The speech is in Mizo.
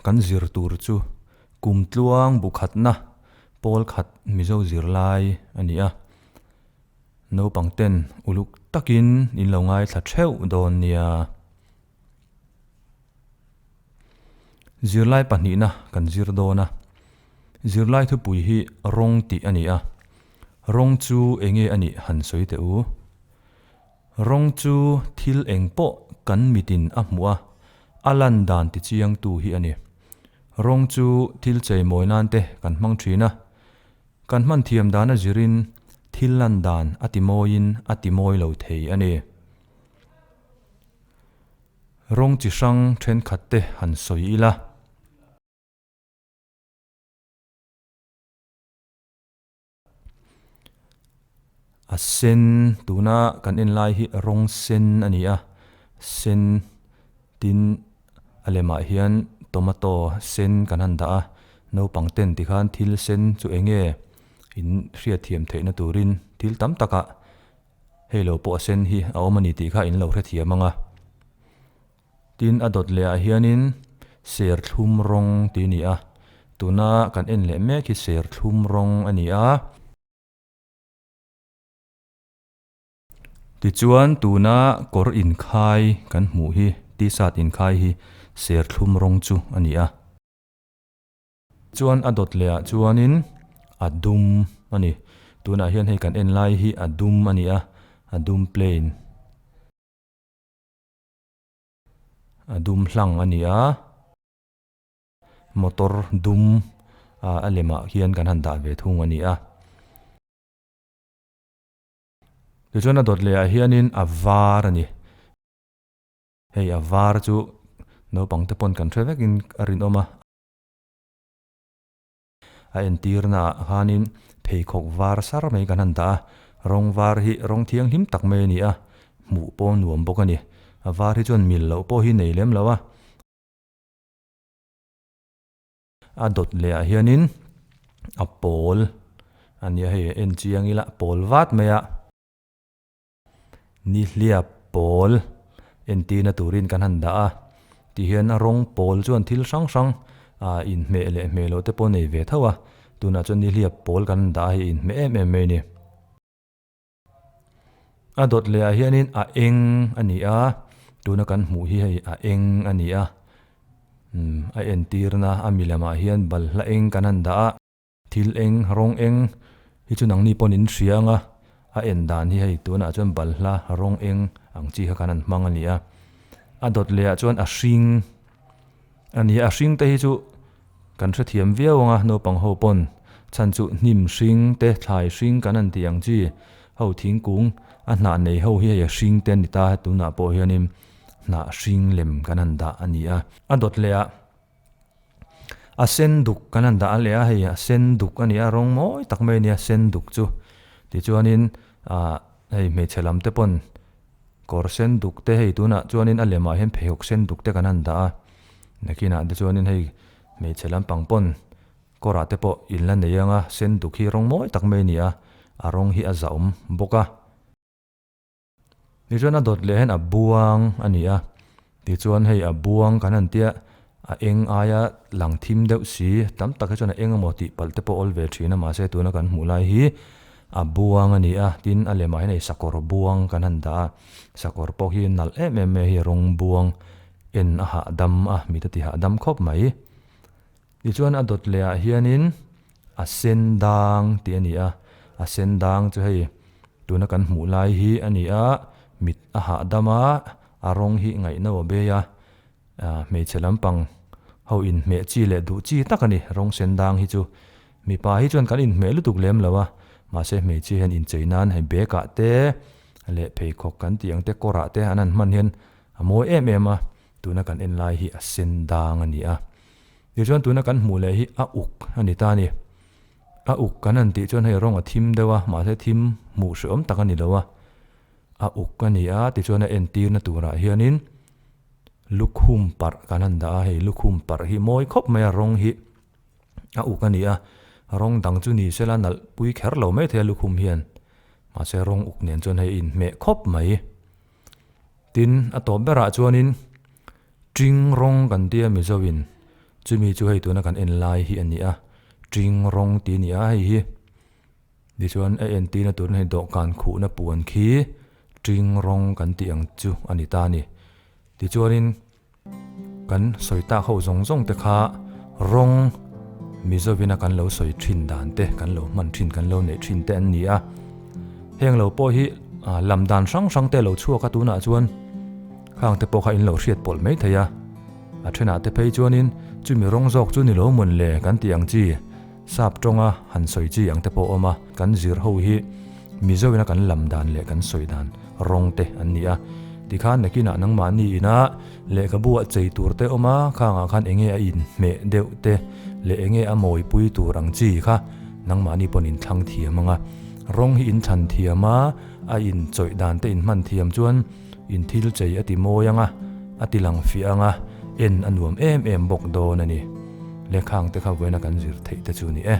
kan zir tur chu kum tluang bu khatna pawl khat Mizo zirlai a ni a. Naupang ten uluk takin in lo ngaithla theuh dawn nia. Zirlai pahnihna kan zir dawn a. Zirlai thupui hi rawng tih a ni a. Rawng chu enge a nih han sawi teh u. Rawng chu thil eng pawh kan mitin a hmuh a, a lan dan tichiangtu hi a ni. Rawng chu thil cheimawi nan te kan hmang thin a. Kan hman thiam dan a zirin thil lan dan a timawiin a timawi lo thei a ni. Rawng chi hrang thenkhat te han sawi ila. A sen, tuna kan en lai hi rawng sen a ni a, sen tin a lemah hian tomato sen kan han dah a, naupang ten tikhan thil sen chu eng nge in hriatthiam theihna turin thil tam takah Hei lo pawh a sen hi a awm a ni tih kha in lo hrethiam ang a. Tin a dawt leh ah hianin serthlum rawng tih a ni a, tuna kan en leh mek hi serthlum rawng a ni a. Tichuan tuna kawr inkhai kan hmuh hi t-shirt inkhai hi serthlum rawng chu a ni a. Chuan a dawt leh ah chuanin a dum a ni. Tunah hian hei kan en lai hi a dum a ni a, a dum plain. A dum hlang a ni a, motor dum ah a lemah hian kan han dah ve thung a ni a. Tichuan a dawt leh ah hianin a var a ni. Hei a var chu naupang te pawn kan hre vekin a rinawm a. A entirna ah khanin pheikhawk var sar mai kan han dah a, rawng var hi rawng thianghlim tak mai a ni a, hmuh pawh nuam bawk a ni. A var hi chuan mil loh pawh hi nei lem lo a. A dawt leh ah hianin a pawl a nia hei a en chiang ila pawl vat mai a. Nihliap pawl entirna turin kan han dah a, tihian a rawng pawl chuan thil hrang hrang ah inhmeh leh hmeh loh te pawh nei ve tho a, tunah chuan nihliap pawl kan han dah a hei inhmeh em em mai a ni. A dawt leh ah hianin a eng a ni a, tuna kan hmuh hi hei a eng a ni a, umm a entirna a mi lamah hian balhla eng kan han dah a. Thil eng, rawng eng hi chu nangni pawn in hria ang a, a en dan hi hei tunah chuan balhla rawng eng ang chi kha kan han hmang a ni a. A dawt leh ah chuan a hring a ni a, a hring te hi chu kan hrethiam viau ang a naupang ho pawn chhan chu hnim hring te thlai hring kan han tih ang chi ho thingkung a hnah nei ho hi hei a hring te a ni ta tunah pawh hianin hnah hring lem kan han dah a ni a. A dawt leh ah. A sen duk kan han dah a leh a, hei a sen duk a ni a, rawng mawi tak mai a ni a sen duk chu. Tichuanin ah hei hmeichhe lam te pawn kawr sen duk te hei tunah chuanin a lemah hian pheikhawk sen duk te kan han dah a, nakinah te chuanin hei hmeichhe lampang pawn kawrah te pawh in la nei ang a, sen duk hi rawng mawi tak mai a ni a, a rawng hi a zahawm bawk a. Tichuan a dawt leh hian a buang a ni a, tichuan hei a buang kan han tia a eng aia lang thim deuh si tam tak hi chuan a eng emaw tih palh te pawh awl ve thin a mahse tuna kan hmuh lai hi a buang a ni a, tin a lemah hian hei sakawr buang kan han dah a, sakawr pawh hi nalh em em mai a hei rawng buang en a hahdam a mit a ti hahdam khawp mai. Tichuan a dawt leh ah hianin a sen dang tih a ni a, a sen dang chu hei tuna kan hmuh lai hi a ni a, mit a hahdam a, a rawng hi ngaihno a bei a, ah hmeichhe lampang ho inhmeh chi leh duh chi tak a ni rawng sen dang hi chu. Mipa hi chuan kan inhmeh lutuk lem lo a, mahse hmeichhia hian inchei nan hei bag ah te leh pheikhawk kan tih ang te kawr ah te an han hman hian a mawi em em a. Tuna kan en lai hi a sen dang a ni a. Tichuan tuna kan hmuh leh hi a uk a ni ta a ni. A uk kan han tih chuan hei rawng a thim deuh a, mahse thim hmuh hreawm tak a ni lo a. A uk a ni a, tichuan a entirna turah hianin lukhum parh kan han dah a, hei lukhum parh hi mawi khawp mai a rawng hi a uk a ni a. Rawng dang chu ni sela nalh pui kher lo mai thei a lukhum hian, mahse rawng uk nen chuan hei a inhmeh khawp mai. Tin, a tawp berah chuanin Ṭing rawng kan tia Mizoin. Chumi chu hei tuna kan en lai hi a ni a, ṭing rawng tih a ni a hei hi. Tichuan a entirna turin hei dawhkan khuhna puan khi ṭing rawng kan tih ang chu a ni ta a ni. Tichuanin kan sawi tak ho zawng zawng te kha rawng Mizovina kan lo sawi thin dan te, kan lo hman thin, kan lo neih thin te an ni a. Heng lo pawh hi lam dan hrang hrang te lo chhuak a tunah chuan khang te pawh kha in lo hriat pawlh mai thei a. A thenah te phei chuanin chumi rawng zawk chu ni lo mawn le kan tih ang chi sap tawnga han sawi chi ang te pawh a awm a, kan zir ho hi Mizoina kan lam dan leh kan sawi dan rawng te an ni a. Tikhan nakinah nangmahni ina lehkhabu ah chei tur te awm a, khangah khan enge a inhmeh deuh te leh enge a mawipui tur ang chi kha nangmahni pawn in thlang thiam ang a. Rawng hi in thlan thiam a, a inchawih dan te in hman thiam chuan in thil chei a ti mawi ang a, a ti lang fiah ang a, en a nuam em em bawk dawn a ni. Lehkhang te kha vawiina kan zir theih te chu ni e.